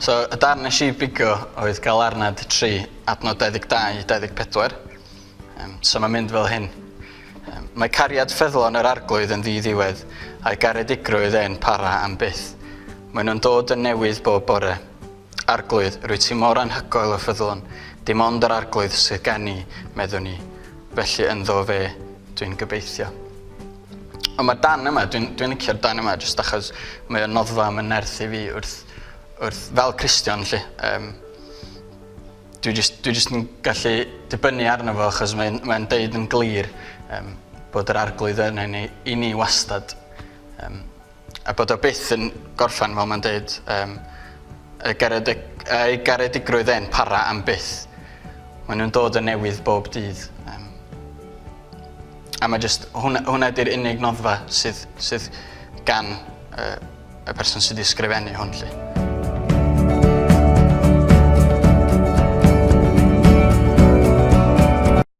So, y darn nes i bigo oedd Galarnad 3, adnod 22 i 24. Um, so mae'n mynd fel hyn. Um, mae cariad ffyddlon yr arglwydd yn ddi-ddiwedd, a'i garedigrwydd e'n para am byth. Maen nhw'n dod yn newydd bob bore. Arglwydd, rwyt ti mor anhygoel o ffyddlon, dim ond yr Arglwydd sydd gen i, meddwn i, felly ynddo fe dwi'n gobeithio. Ond mae'r dan yma, dwi'n dwi licio'r dan yma jyst achos mae o'n noddfa am y nerth i fi wrth, wrth fel Cristion 'lly. Um, dwi jyst, dwi jyst yn gallu dibynnu arno fo achos mae'n mae deud yn glir um, bod yr arglwydd yna i ni, i ni wastad. Um, a bod o byth yn gorffen fel mae'n deud um, y garedig, ei garedigrwydd e'n para am byth. Maen nhw'n dod yn newydd bob dydd. Um, a mae jyst, hwnna, hwnna di'r unig noddfa sydd, sydd gan uh, y person sydd wedi sgrifennu hwn. Lly.